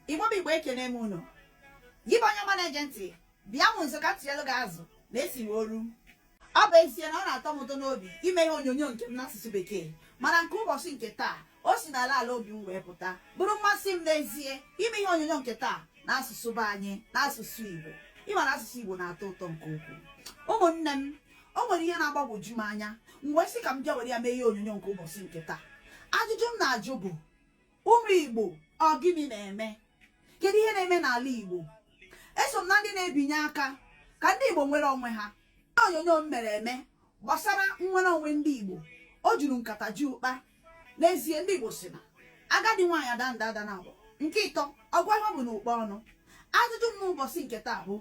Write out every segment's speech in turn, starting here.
Igbo bụ Igbo, ekene m unu. Gị bụ onye ọma na-ege ntị, bịa mụ nso ka m tinyelụ gị azụ na esiwe oru. Ọ bụ ezie na ọ na-atọ m ụtọ n'obi ime ihe onyonyo nke m n'asụsụ Bekee, mana nke ụbọchị nke taa, o si n'ala ala obi m wee pụta, bụrụ mmasị m n'ezie ime ihe onyonyo nke taa n'asụsụ be anyị, n'asụsụ Igbo. Ịma na asụsụ Igbo na-atọ ụtọ nke ukwuu. Ụmụnne m, o nwere ihe na-agbagwoju m anya, m wee sị ka m bịa were ya mee ihe onyonyo nke ụbọchị nke taa. Ajụjụ m na-ajụ bụ, ụmụ Igbo, ọ gịnị na-eme? Kedu ihe na-eme n'ala Igbo? Eso m na ndị na-ebinye aka ka ndị Igbo nwere onwe ha. Onyonyo m mere eme gbasara nnwere onwe ndị Igbo, o juru nkata ju ụkpa. N'ezie, ndị Igbo si na agadi nwaanyị ada nda ada na abụọ nke ịtọ ọgwa ihe ọ bụ n'ukpo ọnụ. Ajụjụ m n'ụbọchị nke taa bụ,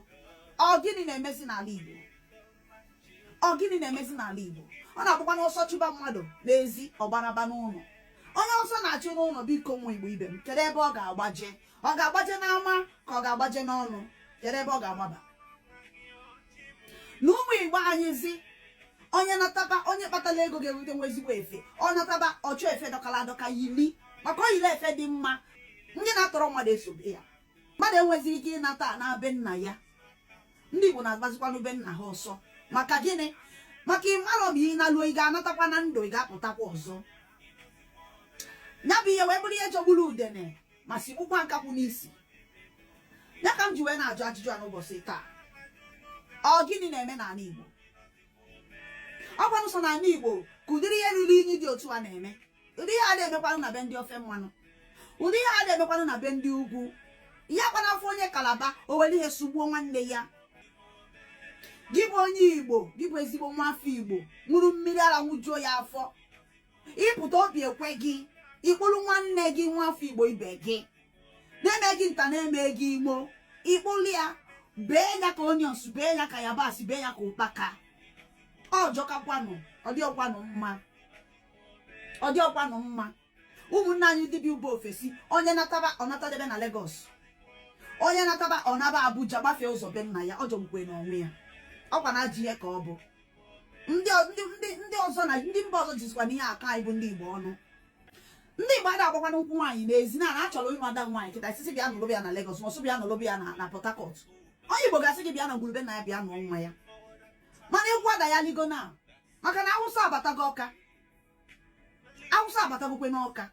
ọ gịnị na-emezi n'ala Igbo? Ọ gịnị na-emezi n'ala Igbo? Ọ na-abụkwa na ọsọ chụba mmadụ n'ezi, ọ gbaraba n'ụlọ. Onye ọsọ na-achụ n'ụlọ, biko, nwa Igbo ibe m, kedu ebe ọ ga-agbaje? Ọ ga-agbaje n'ama ka ọ ga-agbaje n'ọnụ? Kedu ebe ọ ga-agbaba? Na ụmụ Igbo anyị zi, onye nataba, onye kpatara ego ga-enweta nwa ezigbo efe, ọ nataba, ọchọ efe dọkara adọka yili, maka o yiri efe dị mma, ndị na-atọrọ mmadụ esobe ya. Mmadụ enwezi ike ịnata na be nna ya. Ndị Igbo na-agbazikwanụ be nna ha ọsọ. Maka gịnị? Maka ị marọ ma ị naluo, ị ga-anatakwa na ndụ, ị ga-apụtakwa ọzọ. Ya bụ ihe wee bụrụ ihe jọgburu udene ma sigbukwa nkakwụ n'isi. Ya ka m ji wee na-ajụ ajụjụ a n'ụbọchị taa: ọ gịnị na-eme n'ala Igbo? Ọ gwanụ sọ n'ala Igbo ka ụdịrị ihe ruru unyi dị otu a na-eme? Ụdị ihe a na-emekwanụ na be ndị ofe mmanụ, ụdị ihe a na-emekwanụ na be ndị ugwu ya kwana afọ onye Kalaba o were ihe sugbuo nwanne ya. Gị bụ onye Igbo, gị bụ ezigbo nwa afọ Igbo, ṅụrụ mmiri ara ṅụjuo ya afọ, ịpụta obi ekwe gị ịkpụrụ nwanne gị, nwa afọ Igbo ibe gị, na-eme gị nta, na-eme gị imo, ịkpụrụ ya bee ya ka onions, bee ya ka yabasị, bee ya ka ụkpaka. Ọ jọkakwanụ, ọ dịọkwanụ mma, ọ dịọkwanụ mma. Ụmụnne anyị ndị bi mba ofesi, onye nataba, ọ natadebe na Lagos, onye nataba, ọ naba Abuja, gbafee ụzọ be nna ya. Ọ jọgbukwe n'onwe ya. Ọkwa na ajọ ihe ka ọ bụ. Ndị ọzọ na ndị mba ọzọ jizikwa n'ihe aka anyị bụ ndị Igbo ọnụ. Ndị Igbo ada agbakwana nkwụ nwaanyị n'ezi na achọrọ ịnụ ada nwaanyị kịta, sisi bịa nụrụ ya na Lagos, ma ọsọ bịa nụrụ ya na Port Harcourt. Onye Igbo ga-asị gị bịa na ngwurube nna ya, bịa nụọ nwa ya. Mana egwu ada ya ligo na maka na Awụsa abatago Ọka, Awụsa abatagokwe n'Ọka.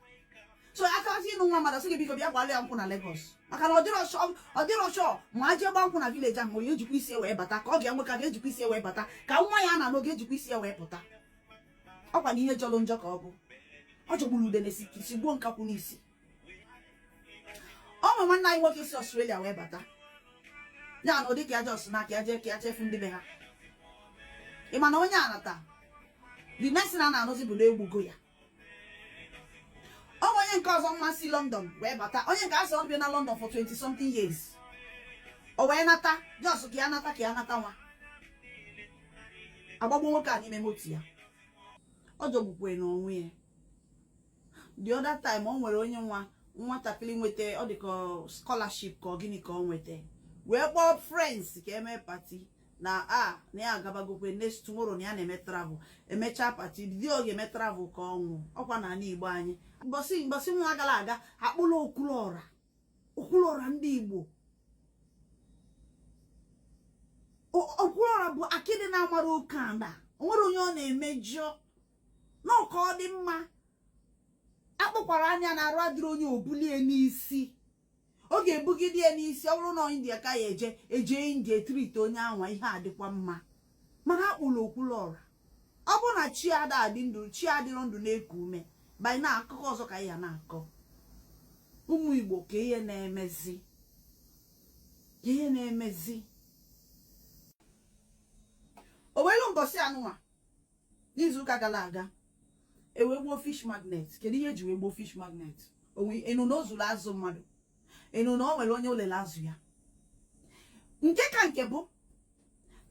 So akazi ịnụ nwa mmadụ, sị gị biko bịa gbalụ ya nkwụ na Lagos, maka na ọ dịrọ sure ma a jee gba nkwụ na village ahụ, onye ejikwa isi wee bata, ka ọ ga-enwe ka ga-ejikwa isi wee bata, ka nwa ya na n'oge ejikwa isi wee pụta. Ọkwa na ihe jọrọ njọ ka ọ bụ. Ọ jọgburu udene si gbuo nkakwụ n'isi. Ọ nwe nwanne anyị nwoke si Australia wee bata ya na ụdị ka ya just na ka ya jee ka ya chefu ndị be ha. Ị ma na onye anata, the next thing a na-anụzi bụ na egbugo ya. Ọ nwe onye nke ọzọ mmasị London wee bata, onye nke asị ọ bịa na London for 20 something years, o wee nata just ka ya nata, ka ya nata nwa, agbagbo nwoke a n'ime moto ya. Ọ jọgbukwe n'onwe ya. The other time, o nwere onye nwa nwatakịrị nweta, ọ dị ka scholarship ka ọ gịnị ka ọ nweta, wee kpọọ friends ka eme party na a na ya agabagokwe next tomorrow, na ya na-eme travel. Emechaa party dị oge eme travel ka ọ nwụ. Ọkwa n'ala Igbo anyị, mbọsị mbọsị nwa gara aga, akpụrụ Okwuluọra, Okwuluọra ndị Igbo. Okwuluọra bụ akịdị na-amara oke ala, o nwere onye ọ na-emejọ n'ọka ọ dị mma. Akpọkwara anya na arụ adịrị onye obulie n'isi, ọ ga-ebugide ya n'isi. Ọ bụrụ na India ka ya eje, eje India etrite onye anwa, ihe adịkwa mma. Mana akpụrụ Okwuluọra, ọ bụrụ na chi ada adị ndụ, chi adịrọ ndụ na-eku ume by na akụkọ ọzọ ka ya na-akọ. Ụmụ Igbo, ka ihe na-emezi, ka ihe na-emezi. O welu mbọsị anụnwa n'izuụka gara aga, ewee gbuo fish magnet. Kedu ihe eji wee gbuo fish magnet? Ịnụ na o zuru azụ mmadụ, ịnụ na o nwere onye olele azụ ya. Nke ka nke bụ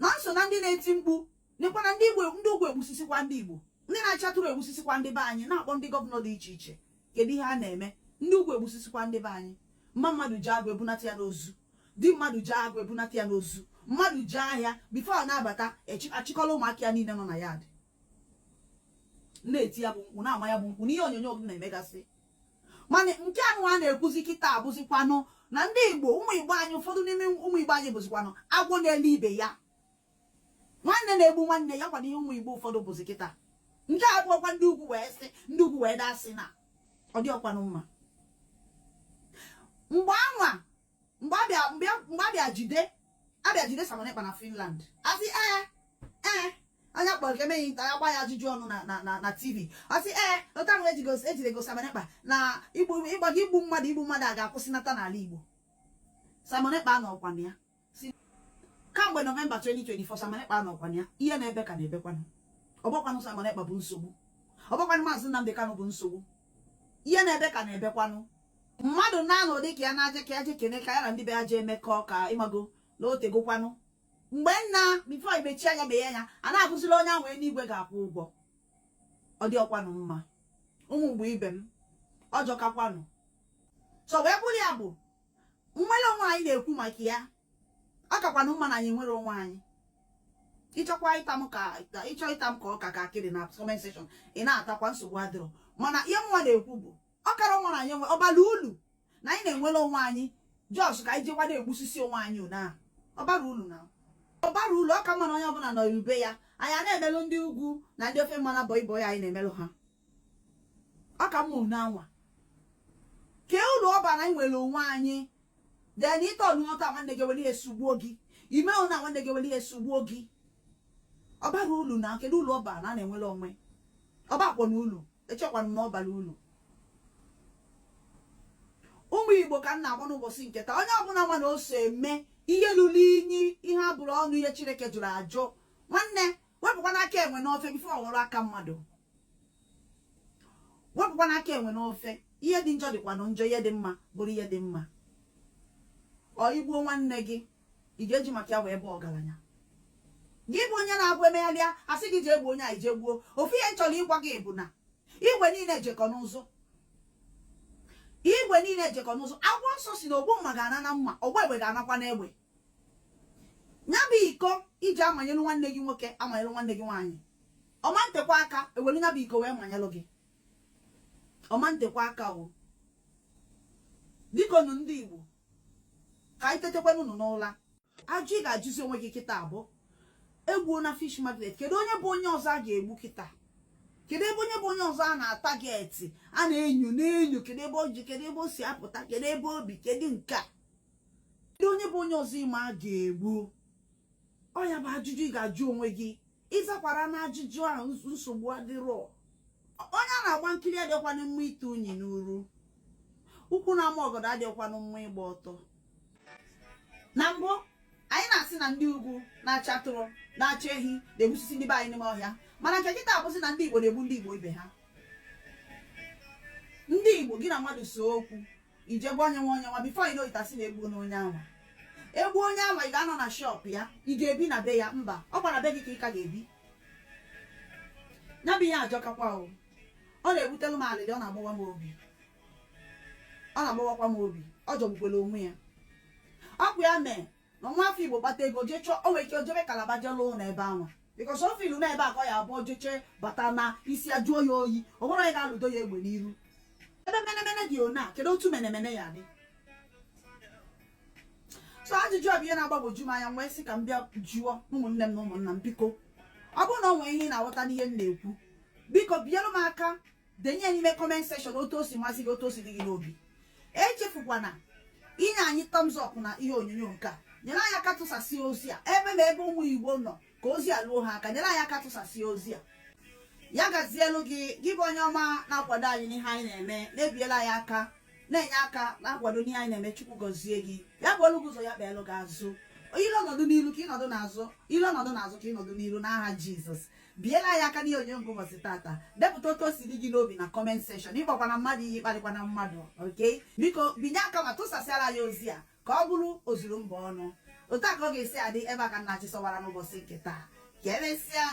na nso na ndị na-eti mkpu nekwa na ndị Igbo, ndị ugwu egbusisikwa ndị Igbo, ndị na-achị atụrụ egbusisikwa ndị be anyị, na-akpọ ndị governor dị iche iche, kedu ihe a na-eme? Ndị ugwu egbusisikwa ndị be anyị. Mma mmadụ ji agụ ebunata ya n'ozu, di mmadụ ji agụ ebunata ya n'ozu, mmadụ ji ahịa before ọ na-abata, achịkọla ụmụaka ya niile nọ na yard na-eti ya bụ mkpu, na-ama ya bụ mkpu n'ihe onyonyo m na-emegasị. Mana nke anụ a na-ekwuzi kịta abụzikwanụ na ndị Igbo, ụmụ Igbo anyị, ụfọdụ n'ime ụmụ Igbo anyị bụzikwanụ agwọ na-ele ibe ya, nwanne na-egbu nwanne ya. Kwana ihe ụmụ Igbo ụfọdụ bụzi kịta. Nke a abụọkwa ndị ugwu wee sị, ndị ugwu wee daa sị na ọ dị ọkwanụ mma. Mgbe anwa mgbe abịa jide Simon Ekpa na Finland, asị ee anya kpọrọ ka emeghị nta ya gba ya ajụjụ ọnụ na TV, asị ee otu ahụ ejide go Simon Ekpa na igbu ịgbaga igbu mmadụ a ga-akwụsịnata n'ala Igbo. Simon Ekpa anọkwana ya si kamgbe Nọvemba 2024. Simon Ekpa anọkwana ya. Ihe na-ebe ka na-ebekwanụ. Ọgbakwanụ Simon Ekpa bụ nsogbu, ọgbakwanụ Maazị Nnamdi Kanu bụ nsogbu. Ihe na-ebe ka na-ebekwanụ. Mmadụ na-anọ dị ka ya na-aje ka ya je kene ka ya na ndị be ya jee emekọ ka ịmago na o tegokwanụ. Mgbe nna before imechi anya meghe anya, a na-akụziri onye ahụ eluigwe ga-akwụ ụgwọ. Ọ dị ọkwanụ mma, ụmụ mgbe ibe m, ọ jọkakwanụ. So wee bụrụ ya bụ nnwere onwe anyị na-ekwu maka ya, ọ kakwanụ mma na anyị nwere onwe anyị. Ịchọkwa ịta m ka ịchọ ịta m ka ọka ka akịrị na comment section, ị na-atakwa, nsogbu adịrọ. Mana ihe mụnwa na-ekwu bụ ọ kara mma na anyị nwe ọbara ulu na anyị na-enwere onwe anyị, just ka anyị jekwa na-egbusisi onwe anyị una. Ọbara ulu na ọbara ulu, ọ ka mma na onye ọbụla nọ irube ya. Anyị a na-emelụ ndị ugwu na ndị ofe mmanụ bọị bọị anyị na-emelụ ha, ọ ka mma unu anwa kee ụlọ ọba na anyị nwere onwe anyị. Then ịta ọnụọta nwanne gị were ihe sugbuo gị, ime na nwanne gị were ihe sugbuo gị, ọ bara ulu na kedu ụlọ ọba na a na-enwere onwe? Ọba akwọ na ulu echekwana na ọ bara ulu. Ụmụ Igbo, ka m na-agba n'ụbọchị nke taa, onye ọbụla ma na o so eme ihe lụrụ inyi, ihe abụrụ ọnụ, ihe Chineke jụrụ ajụ, nwanne, wepụkwana aka enwe n'ofe before ọ ghọrọ aka mmadụ. Wepụkwana aka enwe n'ofe. Ihe dị njọ dịkwanụ njọ, ihe dị mma bụrụ ihe dị mma. Ọ igbuo nwanne gị, ị ga-eji maka ya wee bụ ọgaranya? Gị bụ onye na-abụ emegharịa asị gị jee gbuo onye a, ije gbuo. Ofu ihe m chọrọ ịgwa gị bụ na igwe niile jekọ n'ụzọ, igwe niile jekọ n'ụzọ. Akwụkwọ nsọ si na ogbu mma ga-ana na mma, ọgba egbe ga-anakwa n'egbe. Ya bụ iko iji amanyelu nwanne gị nwoke, amanyelu nwanne gị nwaanyị, ọma ntekwa aka ewelu ya bụ iko wee manyelụ gị, ọma ntekwa aka o. Biko nụ, ndị Igbo, ka anyị tetekwanụ unu n'ụla. Ajụ ị ga-ajụzi onwe gị kịta abụ, egbuo na Fish Magnet, kedu onye bụ onye ọzọ a ga-egbu kịta? Kedu ebe onye bụ onye ọzọ a na-atarget, a na-enyo na-enyo? Kedu ebe o ji, kedu ebe o si apụta, kedu ebe obi, kedu nke a, kedu onye bụ onye ọzọ ịma a ga-egbu? Ọ ya bụ ajụjụ ị ga-ajụ onwe gị. Ịzakwara na ajụjụ ahụ, nsogbu adịrọ. Onye a na-agba nkiri adịkwanụ mma ite unyi n'uru ụkwụ na-ama ọgọdọ, adịkwanụ mma ịgba ọtọ. Na mbụ, anyị na-asị na ndị ugwu na-achị atụrụ, na-achị ehi, na-egbusisi ndị be anyị n'ime ọhịa. Mana nke kịta abụzi na ndị Igbo na-egbu ndị Igbo ibe ha. Ndị Igbo, gị na mmadụ so okwu, ije gwa onye nwe onye nwa, before you know it, asị na egbuo n'onye anwa, egbuo onye anwa. Ị ga-anọ na shop ya? Ị ga-ebi na be ya? Mba, ọkwa na be gị ka ị ka ga-ebi. Ya bụ ihe ajọkakwa o. Ọ na-ewutelu m alịlị, ọ na-agbawa m obi, ọ na-agbawakwa m obi. Ọ jọgbukwere onwe ya. Ọkwa ya mee na nwa afọ Igbo kpata ego, jee chọọ, o nwere ike jebe Kalaba, jee lụọ ụlọ ebe anwa, because o filu na ebe a ka ọ ya abụọ jechee bata na isi ya jụọ ya oyi, o nwere onye ga-alụdo ya egbe n'iru. Ebe menemene dị ona, kedu otu menemene ya dị? So ajụjụ a bụ ihe na-agbagwoju m anya. M wee sị ka m bịa jụọ ụmụnne m na ụmụnna m. Biko, ọ bụrụ na ọ nwee ihe ị na-aghọta n'ihe m na-ekwu, biko biere m aka denye ya n'ime comment section, otu o si masị gị, otu o si dị gị n'obi. Echefukwana inye anyị thumbs up na ihe onyonyo nke a. Nyere anyị aka tụsasịa ozi a ebe ma ebe ụmụ Igbo nọ, ka ozi a luo ha aka. Nyere anyị aka tụsasịa ozi a. Ya gazielu gị, gị bụ onye ọma na-akwado anyị n'ihe anyị na-eme, na-ebiela anyị aka, na-enye aka na-akwado n'ihe anyị na-eme. Chukwu gọzie gị. Ya bụ olu gị ụzọ, ya kpeelu gị azụ. Ile ọnọdụ n'ilu ka ịnọdụ n'azụ, ile ọnọdụ n'azụ ka ịnọdụ n'ilu, n'aha Jizọs. Biela anyị aka n'ihe onyonyo nke ụbọchị tata. Depụta otu o si dị gị n'obi na comment section. Ịgbakwana mmadụ ihe, ịkparịkwana mmadụ. Oke, biko binye aka ma tụsasịara anyị ozi a ka ọ bụrụ ozuru mba ọnụ. Otu a ka ọ ga-esi adị. Ebe a ka nna chi sọwara n'ụbọchị nke taa. Ka emesịa.